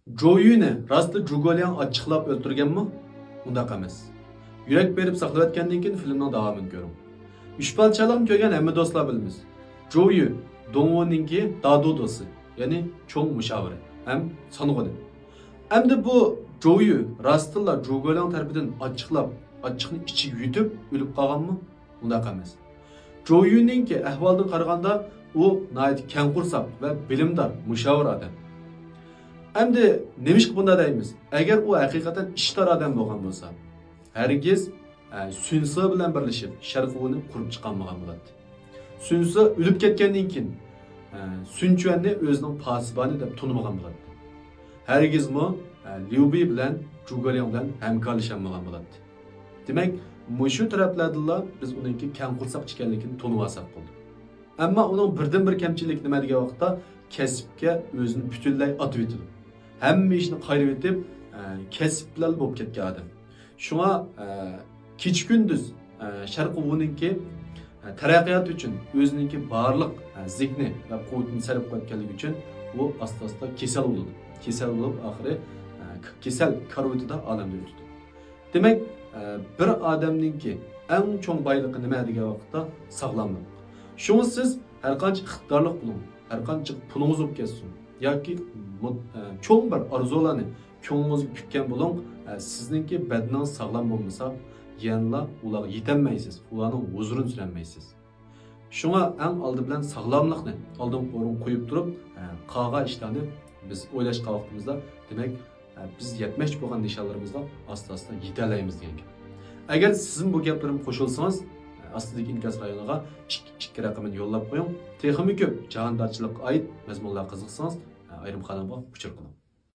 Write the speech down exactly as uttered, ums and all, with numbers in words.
جوۋيۈنى راستلا جۇگولياڭ ئاچچىقلاپ ئۆلتۈرگەنمۇ؟ ئۇنداق ئەمەس. يۈرەك بېرىپ ساقلىۋەتكەندىن كېيىن فىلىمنىڭ داۋامىنى كۆرۈڭ. ئۈچ پادىشاھلارنى كۆرگەن ھەممە دوستلار بىلىمىز. جوۋيۈ دوڭۋۇنىڭكى دادۇ دوستى، يەنى چوڭ مۇشاۋىرى ھەم سانغۇنى. ئەمدى بۇ جوۋيۈ راستتىنلا جۇگولياڭ تەرىپىدىن ئاچچىقلاپ، ئاچچىقنى ئىچىگە يۇتۇپ ئۆلۈپ قالغانمۇ؟ ئۇنداق ئەمەس. جوۋيۈنىڭكى ئەھۋالىدىن قارىغاندا، ئۇ ناھايىتى كەڭ قورساق ۋە بىلىمدار، مۇشاۋىر ئادەم. ئەمدى نېمىشقا بۇنداق دەيمىز؟ ئەگەر ئۇ ھەقىقەتەن ئىشتار ئادەم بولغان بولسا، ھەرگىز، ئە، سۈنسې بىلەن بىرلىشىپ شەرقىي ۋۇنى قۇرۇپ چىقالمىغان بولاتتى. سۈنسې ئۆلۈپ كەتكەندىن كېيىن، ئە، سۈنچۈەننى ئۆزىنىڭ پاسىبانى دەپ تونۇمىغان بولاتتى. ھەرگىزمۇ، ئە، ليۇبى بىلەن جۇگولياڭ بىلەن ھەمكارلىشالمىغان بولاتتى. دېمەك، مۇشۇ تەرەپلەردىنلا بىز ئۇنىڭكى كەڭ قورساق ئىكەنلىكىنى تونۇۋالساق بولدى. ئەمما ئۇنىڭ بىردىنبىر كەمچىلىكى نېمە دېگەن ۋاقىتتا، كەسىپكە ئۆزىنى پۈتۈنلەي ئاتىۋېتىدۇ. ھەممە ئىشنى قايرىۋېتىپ، ئە، كەسىپ بىلەن بولۇپ كەتكەن ئادەم. شۇڭا، ئە، كېچە-كۈندۈز، ئە، شەرقىي ۋۇنىڭكى، ئە، تەرەققىياتى ئۈچۈن ئۆزىنىڭكى بارلىق، ئە، زېھنى ۋە قۇۋۋىتىنى سەرپ قىلىۋەتكەنلىكى ئۈچۈن ئۇ ئاستا-ئاستا كېسەل بولىدۇ. كېسەل بولۇپ، ئاخىرى، ئە، ك-، كېسەل كارىۋىتىدا ئالەمدىن ئۆتىدۇ. دېمەك، ئە، بىر ئادەمنىڭكى ئەڭ چوڭ بايلىقى نېمە دېگەن ۋاقىتتا، ساغلاملىق. شۇڭا سىز ھەرقانچە ئىقتىدارلىق بولۇڭ، ھەرقانچە پۇلىڭىز بولۇپ كەتسۇن ياكى مۇت-، ئە، چوڭ بىر ئارزۇلارنى كۆڭلىڭىزگە پۈككەن بولۇڭ، ئە، سىزنىڭكى بەدىنىڭىز ساغلام بولمىسا، يەنىلا ئۇلارغا يېتەلمەيسىز، ئۇلارنىڭ ھۇزۇرىنى سۈرەلمەيسىز. شۇڭا ئەڭ ئالدى بىلەن ساغلاملىقنى ئالدىنقى ئورۇنغا قويۇپ تۇرۇپ، ئە، قالغان ئىشلارنى بىز ئويلاشقان ۋاقتىمىزدا، دېمەك، ئە، بىز يەتمەكچى بولغان نىشانلىرىمىزغا ئاستا-ئاستا يېتەلەيمىز دېگەن گەپ. ئەگەر سىزمۇ بۇ گەپلىرىمگە قوشۇلسىڭىز، ئە، ئاستىدىكى ئىنكاس رايونىغا ئىككى، ئىككى رەقىمىنى يوللاپ قويۇڭ. تېخىمۇ كۆپ جاھاندارچىلىققا ئائىت مەزمۇنلارغا قىزىقسىڭىز، ئە، ئايرىم قانالغا ئۇچۇر قىلىڭ.